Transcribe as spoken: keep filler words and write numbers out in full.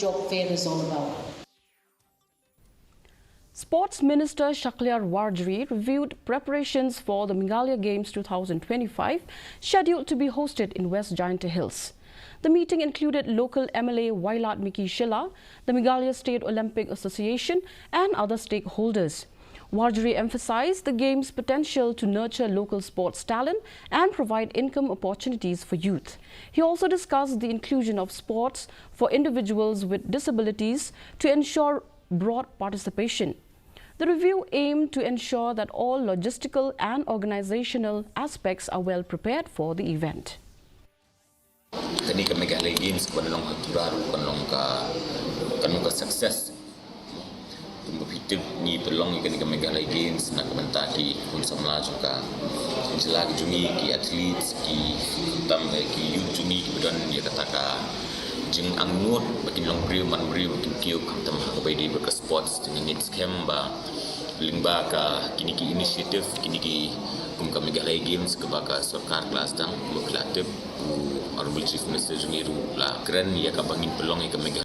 job fair is all about. Sports Minister Shakliar Warjri reviewed preparations for the Meghalaya Games two thousand twenty-five, scheduled to be hosted in West Jaintia Hills. The meeting included local M L A Wailadmiki Shylla, the Meghalaya State Olympic Association, and other stakeholders. Warjri emphasized the game's potential to nurture local sports talent and provide income opportunities for youth. He also discussed the inclusion of sports for individuals with disabilities to ensure broad participation. The review aimed to ensure that all logistical and organizational aspects are well prepared for the event. Kane ka Meghalaya Games ka ban long ha Tura ruh kan long ka kan long ka success. Kumba phi tip ngi pynlong ïa kane ka Meghalaya Games na ka bynta ki khun samla jong ka jylla ka jong ngi, ki athletes, ki tam eh, ki youth jong ngi kiba don ïa kata ka jingangnud ba kin long briew man briew ba kin kiew khamtam ha kaba ïadei bad ka sports. Te ngi ngeit skhem ba lyngba ka kine ki initiative, kine ki kum ka Meghalaya Games kaba ka sorkar ka la sdang, kumba phi la tip, u Honorable Chief Minister jong ngi ruh la kren ïa kaba ngin pynlong ïa ka Meghalaya